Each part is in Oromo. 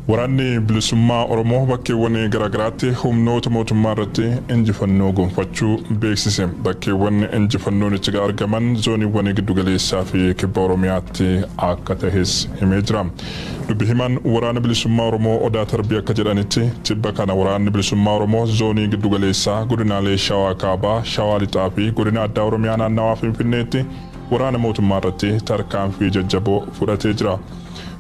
Waraanni bilisummaa Oromoo bakkeewwan garaagaraatti humnoota mootummaa irratti injifannoo gonfachuu beeksise. Bakkeewwan injifannoon itti argaman zooniiwwan giddugaleessaa fi kibba Oromiyaatti akka tahes himee jira. Dubbi himaan waraana bilisummaa Oromoo Odaa Tarbii akka jedhanitti tibba kana waraanni bilisummaa Oromoo zoonii giddugaleessaa godinaalee Shawaa Kaabaa, Shawaa Lixaa fi godina addaa Oromiyaa naannawaa Finfinneetti waraana mootummaa irratti tarkaanfii jajjaboo fudhatee jira.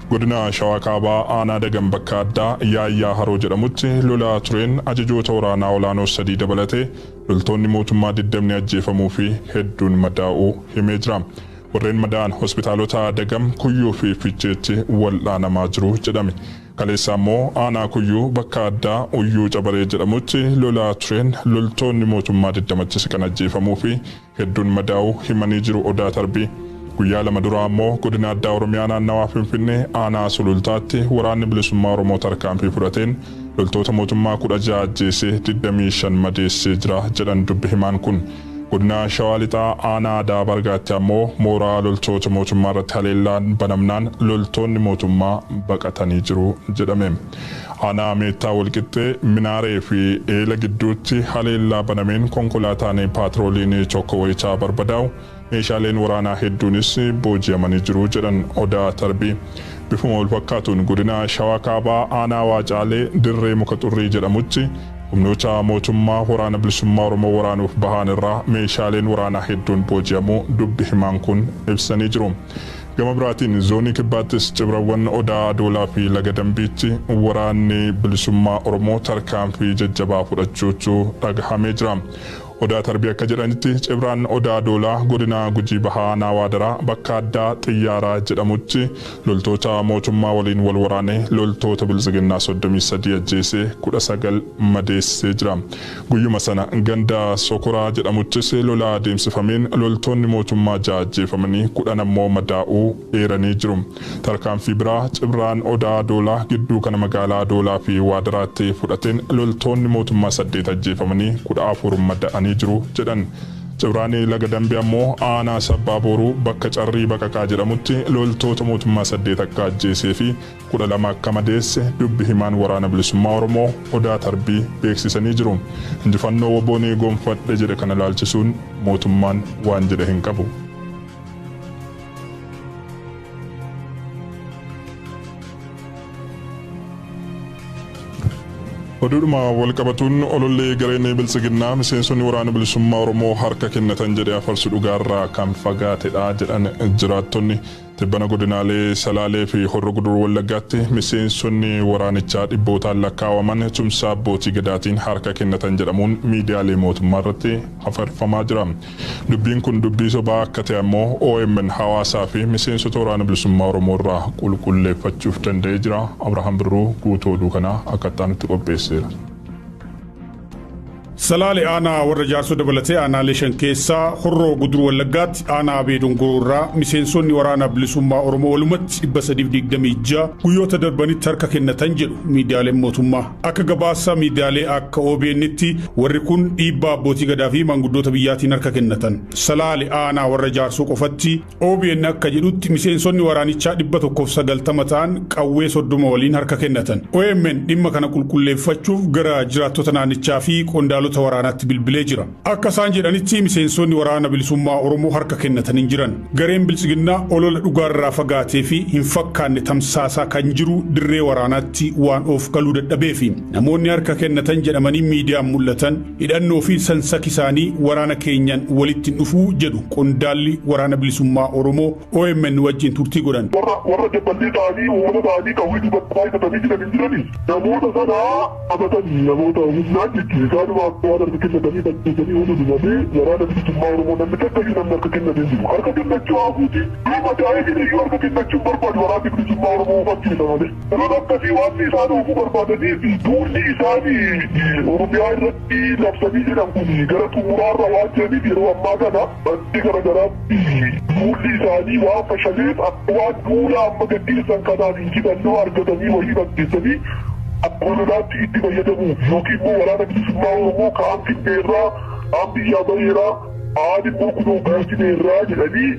Godina Shawaa Kaabaa aanaa Dagam bakka addaa Yaayyaa Haroo jedhamutti lolaa tureen ajajoota waraanaa olaanoo 3 dabalatee loltoonni mootummaa 20 ajjeefamuu fi hedduun madaa'uu himee jira. Warreen madaa'an hospitaalota Dagam, Kuyyuu fi Fiicheetti wal'aanamaa jiru jedhame. Kaleessa immoo aanaa Kuyyuu bakka addaa Uyyuu Cabaree jedhamutti lolaa tureen loltoonni mootummaa 20tti siqan ajjeefamuu fi hedduun madaa'uu himanii jiru Odaa Tarbii. Guyyaa 2 duraa immoo godina addaa Oromiyaa naannawaa Finfinnee aanaa Sulultaatti waraanni bilisummaa Oromoo tarkaanfii fudhateen loltoota mootummaa 16 ajjeesee 25 madeessee jira jedhan dubbi himaan kun. Godina Shawaa Lixaa aanaa Adaa Bargaatti ammoo mooraa loltoota mootummaa irratti haleellaan banamnaan loltoonni mootummaa baqatanii jiru jedhame. Aanaa Meettaa Walqixxee Minaaree fi Eela gidduutti haleellaa banameen konkolaataan paatrooliin tokko wayitaa barbadaa'u meeshaaleen waraanaa hedduunis booji'amanii jiru jedhan Odaa Tarbii. Bifuma wal fakkaatuun godina Shawaa Kaabaa aanaa Waacaalee Dirree Muka Xurrii jedhamutti humnoota mootummaa waraana bilisummaa Oromoo waraanuuf bahan irraa meeshaaleen waraanaa hedduun booji'amuu dubbi himaan kun ibsanii jiru. Gama biraatiin zoonii kibbaattis cibrawwan Odaa Adoolaa fi Laga Dambiitti waraanni bilisummaa Oromoo tarkaanfii jajjabaa fudhachuutu dhagahamee jira. Odaa Tarbii akka jedhanitti cibraan Odaa Adoolaa godina Gujii Bahaa aanaa Waadaraa bakka addaa Xiyyaaraa jedhamutti loltoota mootummaa waliin wal waraanee loltoota biltsiginnaa 33 ajjeesee 19 madeessee jira. Guyyuma sana ganda Sokoraa jedhamuttis lola adeemsifameen loltoonni mootummaa 6 ajjeefamanii 10 ammoo madaa'uu eeranii jiru. Tarkaanfii biraa cibraan Odaa Adoolaa gidduu kana magaalaa Adoolaa fi Waadaraatti fudhateen loltoonni mootummaa 8 ajjeefamanii 14 madaa'anii jiru jedhan. Cibraanii Laga Dambii ammoo aanaa Sabbaa Booruu bakka Carrii Baqaqaa jedhamutti loltoota mootummaa 8 akka ajjeesee fi 12 akka madeesse dubbi himaan waraana bilisummaa Oromoo Odaa Tarbii beeksisanii jiru. Injifannoo WBOn gonfadhe jedhe kana ilaalchisuun mootummaan waan jedhe hin qabu. Oduudhuma wal qabatuun olollee gareen biltsiginnaa miseensonni waraana bilisummaa Oromoo harka kennatan jedhee afarsu dhugaarraa kan fagaatedha jedhan jiraattonni. Tibbana godinaalee Salaalee fi Horro Guduruu Wallaggaatti miseensonni waraanichaa dhibbootaan lakkaa'aman tumsa abbootii gadaatiin harka kennatan jedhamuun miidiyaalee mootummaa irratti afarfamaa jira. Dubbiin kun dubbii sobaa akka ta'e ammoo OMN hawaasaa fi miseensota waraana bilisummaa Oromoo irraa qulqulleeffachuuf danda'ee jira. Abrahaam Birruu guutuu oduu kanaa akka itti qopheesseera. Salaale aanaa warra Jaarsoo dabalatee aanaalee 5 keessaa Horroo Guduruu Wallaggaatti aanaa Abee Dongoroo irraa miseensonni waraana bilisummaa Oromoo walumatti 326 guyyoota darbanitti harka kennatan jedhu miidiyaaleen mootummaa. Akka gabaasa miidiyaalee akka OBN'tti warri kun dhiibbaa abbootii gadaa fi maanguddoota biyyaatiin harka kennatan. Salaale aanaa warra Jaarsoo qofatti OBN akka jedhutti miseensonni waraanichaa 190 ta'an qawwee 30 waliin harka kennatan. OMN dhimma kana qulqulleeffachuuf gara jiraattota naannichaa fi qondaalota waraanaatti bilbilee jira. Akka isaan jedhanitti miseensonni waraana bilisummaa Oromoo harka kennatan hin jiran. Gareen biltsiginnaa olola dhugaarraa fagaatee fi hin fakkaanne tamsaasaa kan jiru dirree waraanaatti waan of galuu dadhabee fi namoonni harka kennatan jedhamanii miidiyaan mul'atan hidhannoo fi sansaki isaanii waraana keenyan walitti dhufuu jedhu qondaalli waraana bilisummaa Oromoo OMN wajjin turtii godhan. Warra jabballee ta'anii uummata ta'anii qawwee dubartii baay'atanii jiran hin jirani. Namoota sana qabatanii namoota humnaan jechuun isaanuma waan harka kennatanii fakkeessanii hunduu malee waraana bilisummaa Oromoo namni takka iyyuu namni harka kennatee jiru. Harka kennachuu hafuuti dhuma daa'ee jedhe iyyuu harka kennachuu barbaadu waraanni bilisummaa Oromoo fakkeessa malee. Lola akkasii waan isaan oofuu barbaadanii fi duulli isaanii Oromiyaa irratti labsanii jiran kun gara xumuraarra waan jiraniif yeroo ammaa kana bakki garaagaraatti duulli isaanii waan fashaleef akka waan duula amma gaggeessan kanaan injifannoo argatanii wayii fakkeessanii ololaatti itti fayyadamuuf yookiin immoo waraana bilisummaa Oromoo kaan Finfinneerraa, kaan biyyaa baheeraa, Haati immoo kunoo galchineerraa jedhanii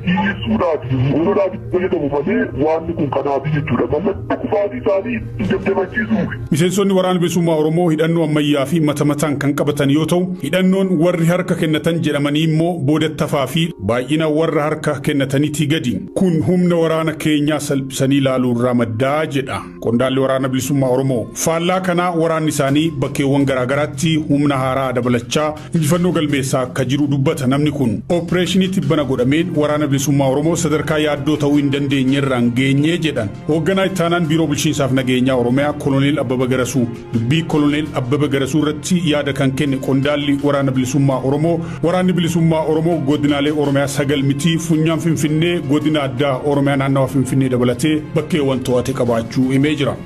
dhiyeessuudhaaf godhuudhaaf fayyadamu malee waan kun kanaaf jechuudha. Mallattoo kufaatii isaanii ittiin jajjabachiisuuf. Miseensonni waraana bilisummaa Oromoo hidhannoo ammayyaa fi mata mataan kan qabatan yoo ta'u, hidhannoon warri harka kennatan jedhamanii immoo boodattafaa fi baay'ina warra harka kennataniitii gadi. Kun humna waraana keenyaa salphisanii ilaaluu irraa maddaa jedha qondaalli waraana bilisummaa Oromoo. Faallaa kanaa waraanni isaanii bakkeewwan garaagaraatti humna haaraa dabalachaa injifannoo galmeessaa akka jiru dubbata namni kun. Opereeshinii tibbana godhameen waraana bilisummaa Oromoo sadarkaa yaaddoo ta'uu hin dandeenye irraan geenyee jedhan. Hoogganaa ittaanaan biiroo bulchiinsaaf nageenyaa Oromiyaa Koloneel Abbaba Garasuu. Dubbii Koloneel Abbaba Garasuu irratti yaada kan kenne qondaalli waraana bilisummaa Oromoo waraanni bilisummaa Oromoo godinaalee Oromiyaa 9 miti funyaan Finfinnee godina addaa Oromiyaa naannawa Finfinnee dabalatee bakkeewwan to'ate qabaachuu himee jira.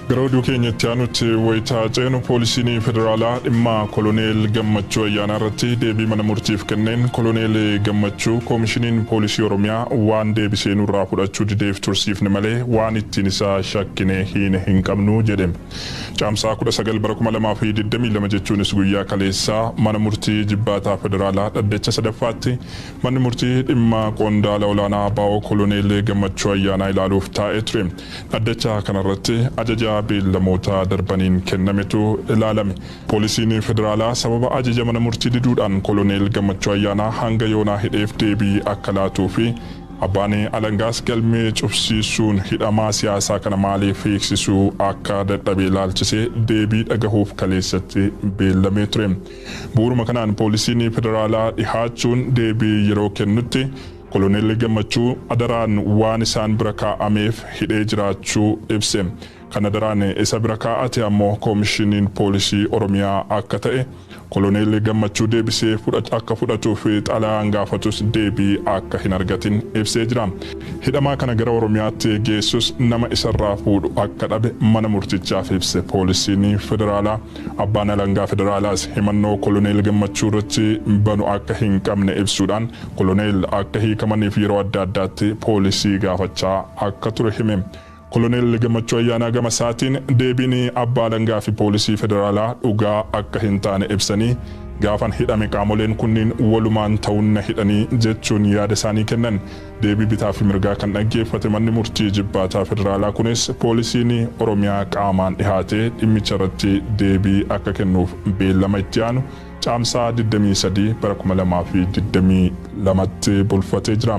Gara oduu keenyatti aanutti wayitaa ceenu poolisiin federaalaa dhimma Koloneel Gammachuu Ayyaanaa irratti deebii mana murtiif kenneen Koloneel Gammachuu koomishiniin poolisii Oromiyaa waan deebisee nurraa fudhachuu dideef tursiifne malee waan ittiin isaa shakkine hin qabnu jedhe. Caamsaa 19 bara 2022 jechuunis guyyaa kaleessaa mana murtii jibbaataa federaalaa dhaddacha sadaffaatti manni murtii dhimma qondaala olaanaa ABO Koloneel Gammachuu Ayyaanaa ilaaluuf taa'ee ture. Dhaddacha kanarratti ajaja beellamoota darbaniin kennametu ilaalame. Poolisiin federaalaa sababa ajaja mana murtii diduudhaan Koloneel Gammachuu Ayyaanaa hanga yoonaa hidheef deebii akka laatuu fi abbaan alangaas galmee cufsiisuun hidhamaa siyaasaa kana maaliif hiiksisuu akka dadhabe ilaalchisee deebii dhagahuuf kaleessatti beellamee ture. Bu'uuruma kanaan poolisiin federaalaa dhihaachuun deebii yeroo kennutti Koloneel Gammachuu adaraan waan isaan bira kaa'ameef hidhee jiraachuu ibse. Kana daraan isa bira kaa'ate ammoo koomishiniin poolisii Oromiyaa akka ta'e Koloneel Gammachuu deebisee akka fudhatuuf xalayaan gaafatus deebii akka hin argatin ibsee jira. Hidhamaa kana gara Oromiyaatti geessus nama isarraa fuudhu akka dhabe mana murtichaaf ibse poolisiin federaalaa. Abbaan alangaa federaalaas himannoo Koloneel Gammachuu irratti banu akka hin qabne ibsuudhaan Koloneel akka hiikamaniif yeroo adda addaatti poolisii gaafachaa akka ture hime. Koloneel Gammachuu Ayyaanaa gama isaatiin deebiin abbaa alangaa fi poolisii federaalaa dhugaa akka hin taane ibsanii gaafan hidhame qaamoleen kunniin walumaan ta'uun na hidhanii jechuun yaada isaanii kennan. Deebii bitaa fi mirgaa kan dhaggeeffate manni murtii jibbaataa federaalaa kunis poolisiin Oromiyaa qaamaan dhihaatee dhimmicha irratti deebii akka kennuuf beellama itti aanu caamsaa 23 bara 2022tti bulfatee jira.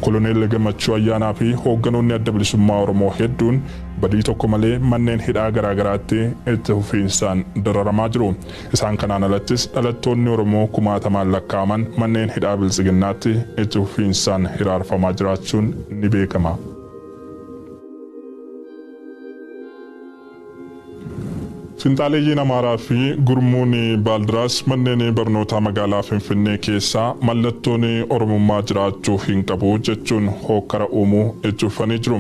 Koloneel Gammachuu Ayyaanaa fi hoogganoonni adda bilisummaa Oromoo hedduun badii tokko malee manneen hidhaa garaagaraatti itti fufiinsaan dararamaa jiru. Isaan kanaan alattis dhalattoonni Oromoo kumaatamaan lakkaa'aman manneen hidhaa biltsiginnaatti itti fufiinsaan hiraarfamaa jiraachuun ni beekama. Finxaaleeyyiin Amaaraa fi gurmuun Baaldiraas manneen barnootaa magaalaa Finfinnee keessaa mallattoon Oromummaa jiraachuu hin qabu jechuun hokkara uumuu itti fufanii jiru.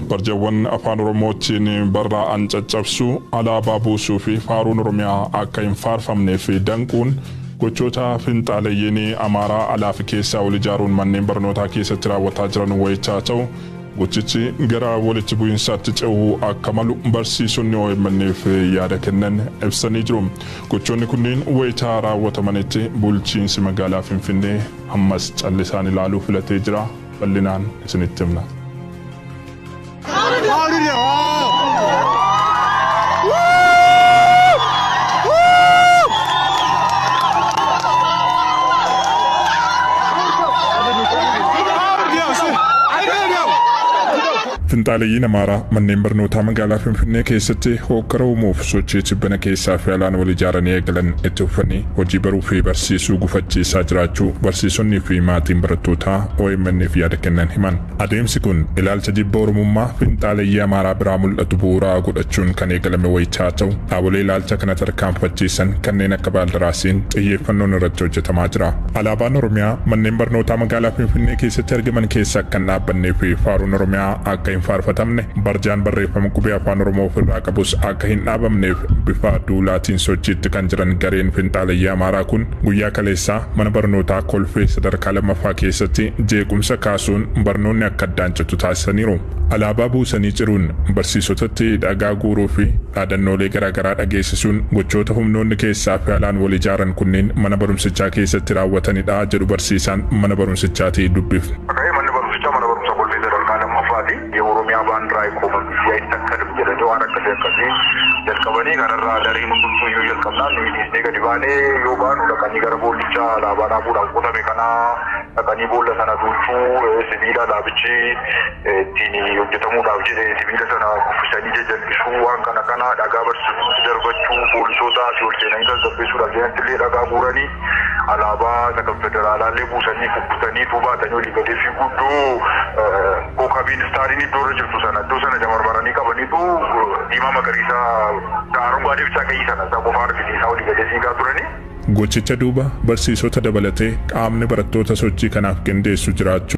Barjawwan afaan Oromootiin barraa'an caccabsuu, alaabaa buusuu fi faaruun Oromiyaa akka hin faarfamnee fi danquun gochoota finxaaleeyyiin Amaaraa alaa fi keessaa wal ijaaruun manneen barnootaa keessatti raawwataa jiran wayichaa ta'u gochichi gara walitti bu'iinsaatti ce'uu akka malu barsiisonni OMN'f yaada kennan ibsanii jiru. Gochoonni kunneen wayitaa raawwatamanitti bulchiinsi magaalaa Finfinnee ammas callisaan ilaaluu filatee jira. Bal'inaan isinitti himna. Finxaaleeyyiin Amaaraa manneen barnootaa magaalaa Finfinnee keessatti hokkara uumuuf sochii tibbana keessaa fi alaan wal ijaaranii eegalan itti fufanii hojii baruu fi barsiisuu gufachiisaa jiraachuu barsiisonnii fi maatiin barattootaa OMN'f yaada kennan himan. Adeemsi kun ilaalcha jibba Oromummaa finxaaleeyyii Amaaraa biraa mul'atu bu'uuraa godhachuun kan eegalame wayichaa ta'u dhaabolee ilaalcha kana tarkaanfachiisan kanneen akka Baaldaraasiin xiyyeeffannoon irratti hojjetamaa jira. Alaabaan Oromiyaa manneen barnootaa magaalaa Finfinnee keessatti argaman keessaa kan dhaabbannee fi faaruun Oromiyaa akka hin faarfatamne, barjaan barreeffama qubee Afaan Oromoo ofirraa qabus akka hin dhaabamneef bifa duulaatiin sochiitti kan jiran gareen finxaaleyyii Amaaraa kun guyyaa kaleessaa mana barnootaa Kolfee sadarkaa 2ffaa keessatti jeequmsa kaasuun barnoonni akka addaan citu taasisaniiru. Alaabaa buusanii ciruun, barsiisotatti dhagaa guuruu fi dhaadannoolee garaagaraa dhageessisuun gochoota humnoonni keessaa fi alaan wal ijaaran kunneen mana barumsichaa keessatti raawwatanidha jedhu barsiisaan mana barumsichaatii dubbifne. Manni barumsichaa mana barumsa Kolfee sadarkaa 2ffaati. የኦሮሚያ ባንዲራ አይቆምም አይተከልም jedhanii waan akkasii akkasii jalqabanii kanarraa dareen hundumtuu iyyuu jalqabnaan nuyi dhiisnee gadi baanee yoo baanu dhaqanii gara boollichaa alaabaa dhaabuudhaan qotame kanaa dhaqanii boolla sana duuchuu, sibiila alaabichi ittiin hojjetamuudhaaf jedhe sibiila sana kuffisanii jajallisuu, waan kana kana dhagaa barsiisutti darbachuu, poolisoota asii ol seenanii tasgabbeessuudhaaf jedhanitti illee dhagaa guuranii, alaabaa isa kan federaalaallee buusanii kukkutanii tuubaatanii olii gadee fiiguu, iddoo kookabiin istaariin iddoo irra jirtu sana iddoo sana jamarmaranii qabaniitu diimaa magariisa አረንጓዴ ቢጫ ቀይ sana isa qofa argisiisaa olii gadee fiigaa turanii. Gochicha duuba barsiisota dabalatee qaamni barattoota sochii kanaaf qindeessu jiraachuu